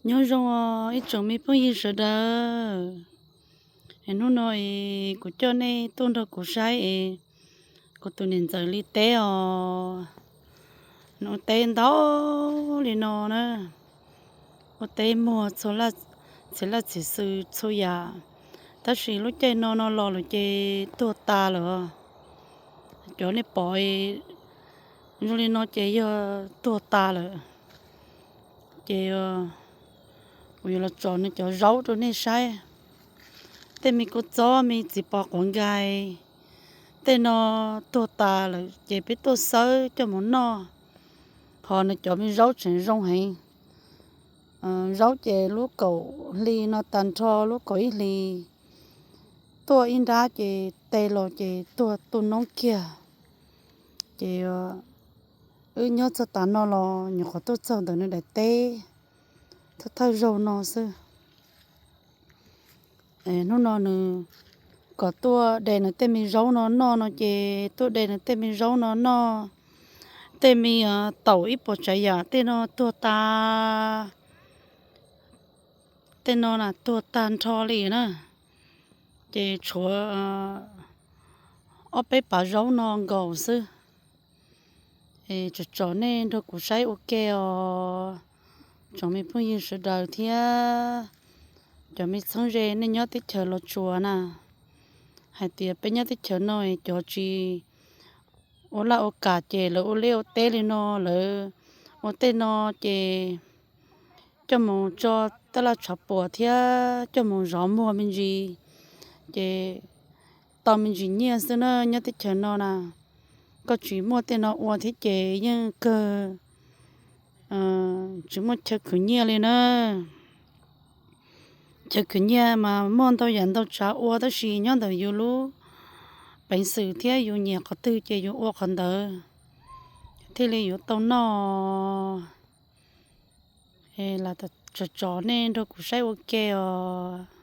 Nyob zoo os ib tsoom me phooj ywg sawv daws. Hnub no kuv coj nej tuaj nrog kuv saib es kuv tus niam ntxawm li teb os. Nws ua teb ntau li no na, ua teb muag txhua txhia laj txhia xwm txhua yam, tab sis lub caij no no los lawm ces tuag tas lawm. Cov nej pom zoo li no ces yog tuag tas lawm. Ces kuv yuav los tsom nws cov zaub rau nej saib. Tej me kua txob me txiv pos quav nkais, tej no tuag tas lawm ces peb tuaj xawb coj mus noj. Ho nws cov me zaub tseem zoo heev. Zaub ces lub kaum hli no tag nrho lub kaum ib hlis tuaj ib nrab ces te los ces tuag tu noob kiag. Ces wb nyob txog tas no los nyuam qhuav tuaj txog ntawm nws daim teb thawj thawj zaug no xwb. Hnub no nws kom tuaj de nws tej me zaub no noj no ces tuaj de nws tej me zaub no noj. Tej me taum ib puas tsav yam tej no tuag tas. Tej no na tuag tag nrho li na. Ces tshuav ob peb pas zaub no nkaus xwb. Es tsom tsom nej nrog kuv saib ua ke os, tsoom me phooj ywg sawv daws thiab cov me txheeb ze nej nyob teb chaws Los Tsuas na. Hais tias peb nyob teb chaws no cov tsis ua laj ua kam ces lawv ua liaj ua teb li no, lawv ua tej no ces coj mus tso taj laj tshav puam thiab coj mus zov muag me ntsis, ces tau me ntsis nyiaj xwb na. Nyob teb chaws no na, koj tsis muaj tej no ua thiab ces yeej kawg tsis muaj chaw khwv nyiaj li na. Chaw khwv nyiaj mas muaj ntau yam ntau tsav ua tab sis nyob ntawm yus lub peev xwm thiab yus nyiam qhov twg ces yus ua qhov ntawd thiaj li yuav tau noj. Tsom tsom nej nrog kuv saib ua ke os.